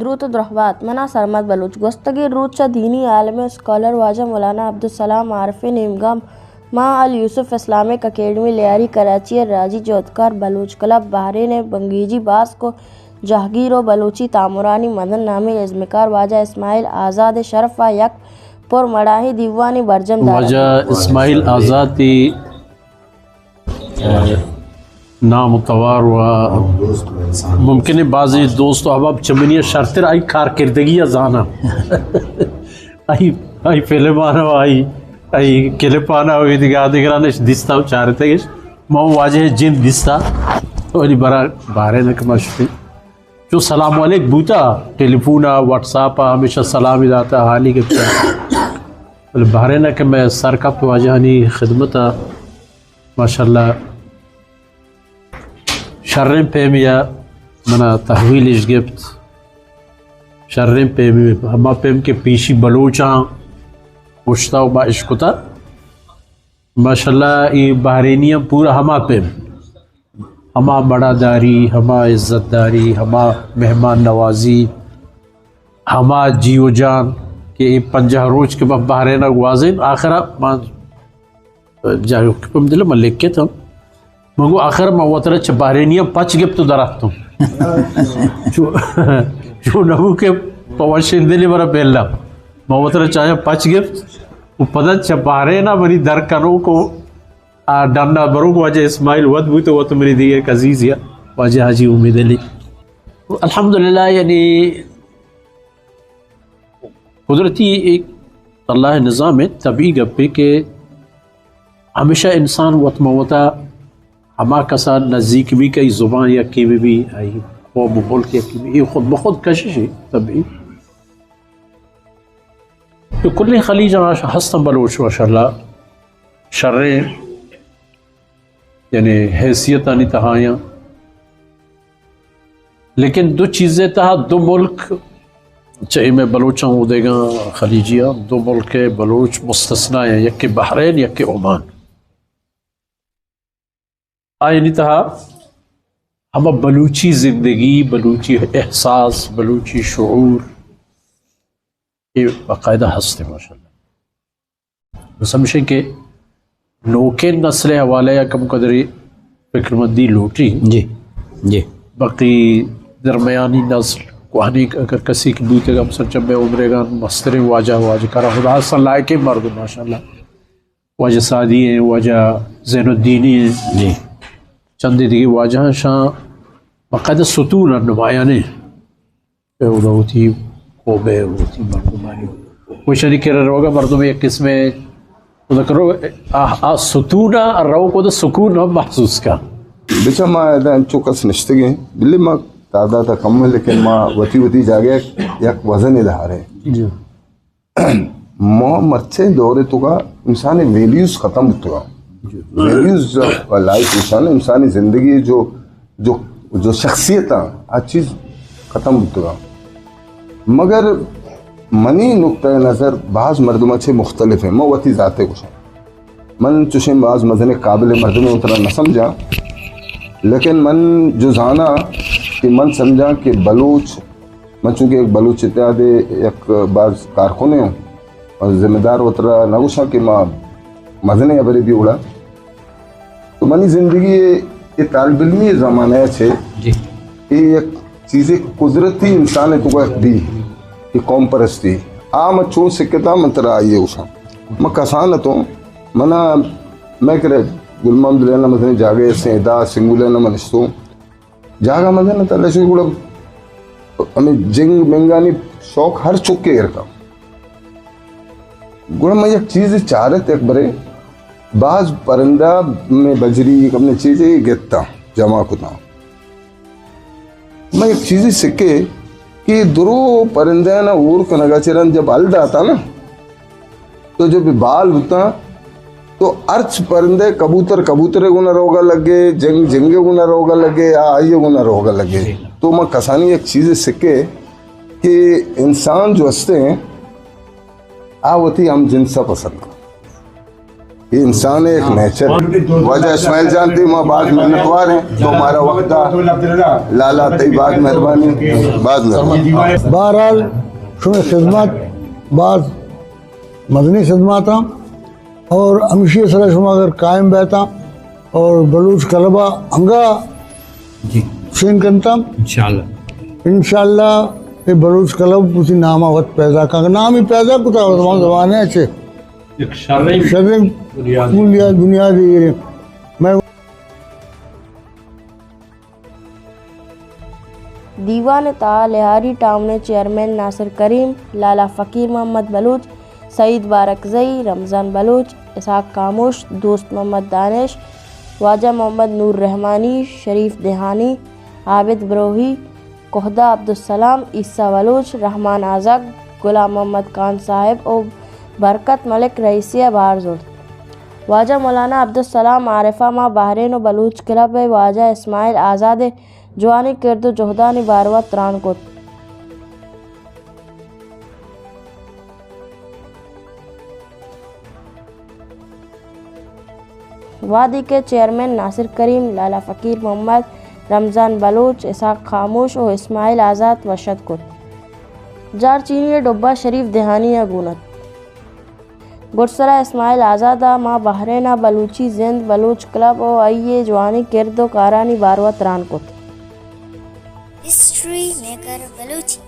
دروت ءُ درہبات، من آں سرمد بلوچ۔ گوستگیں روچ ءَ دینی عالم ءُ اسکالر واجہ مولانا عبدالسلام عارف ءِ نیمگ ءَ ما الیوسف اسلامک اکیڈمی لیاری کراچی ءِ راجی جہدکار بلوچ کلب بحرین ءِ بنگیجی باسک ءُ جہگیر ءُ بلوچی تامرانی مزن نامیں ازمکار واجہ اسماعیل آزاد ءِ شرف ءَ یک پرمڑاہیں دیوانے برجم دارت۔ واجہ اسماعیل آزاد ءِ نام ءُ توار ءَ ممکن اِنت بعضی دوست ءُ احباب چہ منی ءَ شرتر آئی کارکردگی ءَ زاناں۔ آئی، آئی فلماں ءُ آئی، آئی کلپاں ءُ اے دگہ آ دگران اِش دیستہ ءُ چارتگ اِش۔ ما واجہ جند دیستہ، ولی برا بارے نہ کہ ما شتیں۔ چو سلام علیک بوتا، ٹیلیفون ءَ، واٹس ایپ ءَ ہمیشہ سلام داتا، حالی گپتا۔ بلے بارے نہ کہ مئے سر کپت واجہانی خدمت ءَ، ماشاءاللہ شریں پیمے ءَ منا تحویل اِش گپت۔ شریں پیمے، ہما پیم کہ پیشی بلوچاں گوشتا ءُ ما اشکتا۔ ماشاءاللہ اے بحرینیاں پورا ہما پیم، ہما مڑاداری، ہما عزت داری، ہما مہمان نوازی، ہما جی ءُ جان کہ اے پنجاہ روچ کہ ما بحرین ءَ گوازین، آخر ءَ ما جاگہ کہ پیم دل ءَ ما لکھت ہم۔ من گو آخر ما وترا چہ بحرینیاں پچ گپت ءُ دراتوں۔ چو، چو نبو کہ پہ وشیں دلی برا بیلا۔ ما وترا چایا پچ گپت ءُ پدا چہ بحرین ءَ منی در کنوک ءُ آ ڈن ءَ بروک واجہ اسماعیل وت بوت ءُ وت منی دیگہ یک عزیزے ءَ واجہ حاجی امید علی۔ الحمدللہ، یعنی قدرتی ایک اللہ ءِ نظام اِنت، طبیعی گپے کہ ہمیشہ انسان وت ماں وتا ہما کسا نزیک بی کہ آئی زبان یکے بہ بی، آئی قوم ءُ ملک یکے بی، اے خود بخود کشش اِنت طبیعی۔ تو کلیں خلیج ءَ ہستاں بلوچ ماشاءاللہ شریں، یعنی حیثیتانی تہا یاں۔ لیکن دو چیزے تہا دو ملک، چہ اے مئے بلوچاں اودیگاں خلیجیاں، دو ملک ءِ بلوچ مستثنی اَنت، یکے بحرین، یکے عمان۔ آیانی تہا ہما بلوچی زندگی، بلوچی احساس، بلوچی شعور، اے باقاعدہ ہست اِنت ماشاءاللہ۔ بس ہمیش اِنت کہ نوکیں نسل ءِ حوالہ ءَ کم قدرے فکرمندی لوٹی۔ جی، جی۔ باقی درمیانی نسل، کوہنیں اگر کسے کہ بوتگ، ہم سرجم ءِ عمرے گان مستریں واجہ، واجہ کارا خدا ہستاں لائقیں مردم ماشاءاللہ۔ واجہ سعدی اِنت، واجہ زین الدینی اِنت۔ جی۔ چندے دگہ واجہ اَنت، شاں باقاعدہ ستون اَنت، نمایاں اَنت۔ اے اودا وتی قوم ءِ وتی مردمانی، وشانی کرا روگا مردم یک قسمے اودا کرو، آ، آ ستون ءَ روک اودا سکون ہم محسوس کا۔ بچا ما ادا انچو کس نشتگیں، بلے ما تعداد ءَ کم ایں، لیکن ما وتی وتی جاگہ یک وزنے داریں۔ جی۔ ما مرچیں دور ءِ توکا انسانی ویلیوز ختم بوتگا۔ ویلیوز آف لائف، انسان، انسانی زندگی جو، جو، جو شخصیت آ، آ چیز ختم بوتگا۔ مگر منی نقطہ نظر باز مردماں چہ مختلف اِنت۔ من وتی ذاتے گوشاں۔ من چوشیں باز مزنیں قابل مردمے وترا نہ سمجھاں، لیکن من جو زاناں کہ من سمجھاں کہ بلوچ، من چونکہ یک بلوچ اتحاد ءِ یک باز کارکنے اوں، من ذمہ دار وترا نہ گوشاں کہ ما مزنیں ہبرے بی گڑا۔ تو منی زندگی ءِ اے طالب علمی زمانہ ءَ چہ، جی۔ اے یک چیزے قدرتی انسان ءِ توکا بی، اے قوم پرستی۔ آ من چون سکتا، من ترا آئی ءَ گوشاں۔ من کسان اتوں، منا، مئے کرا گل محمد لینا مزنیں جاگہے، سیدا سنگو لینا من نشتوں۔ جاگہ مزن ات، اللہ شکر، گڑا ہمے جنگ منگانی شوق ہر چکے ایر کا۔ گڑا من یک چیز چارت، یک برے باز پرندہ میں بجری، یک ہمے چیزے گتا، جمع کتا۔ من یک چیزے سکے کہ درو پرندہ نا اور کنگا چرن جب ہل داتا نا، تو جب بال بوتاں، تو ہرچ پرندے، کبوتر کبوترے گونا روگا لگے، جنگ جنگے گونا روگا لگے، آ آئیے گونا روگا لگے۔ جی۔ تو ما کسانی یک چیزے سکے کہ انسان جو ہستے ہیں، آ وتی ہم جنسا پسند کن۔ انسان ایک نیچر ہے۔ واجہ اسماعیل جان، تئی ما باز منتوار ایں، تو مارا وقت دا۔ لالا، تئی باز مہربانی، باز مہربانی۔ بہرحال، شمئے خدمت باز مزنیں خدمات آں اور ہمیشی سرا شما اگر قائم بیتاں اور بلوچ کلب ءَ انگا جی۔ شین کنتاں۔ انشاءاللہ۔ انشاءاللہ اے بلوچ کلب وتی نام ءَ وت پیدا کنت۔ نام ہی پیدا کتا، زمان زمانے چے۔ یک شریں شریں بنیاد۔ بنیاد، بنیاد ایر ایں۔ میں دیوان ءِ تہا لہاری ٹاؤن ءِ چیئرمین ناصر کریم، لالا فقیر محمد بلوچ، سعید بارکزئی، رمضان بلوچ، اسحاق خاموش، دوست محمد دانش، واجہ محمد نور رحمانی، شریف دیہانی، عابد بروہی، کہدہ عبدالسلام، عیسی بلوچ، رحمان آزگ، غلام محمد خان صاحب و برکت ملک رئیسی ءَ بہر زرت۔ واجہ مولانا عبدالسلام عارف ءَ ماں بحرین و بلوچ کلب ءِ واجہ اسماعیل آزاد ءِ جوانیں کرد و جہدانی باروا تران کت۔ وہدے کہ چیئرمین ناصر کریم، لالا فقیر محمد، رمضان بلوچ، اسحاق خاموش و اسماعیل آزاد وش اتک کت، جار چینی ءِ ڈبہ شریف دیہانی ءَ گون ات۔ گڈسرا اسماعیل آزاد ءَ ماں بحرین ءِ بلوچی زند، بلوچ کلب و آئی ءِ جوانیں کرد و کارانی باروا تران کت۔ ہسٹری میکر بلوچی۔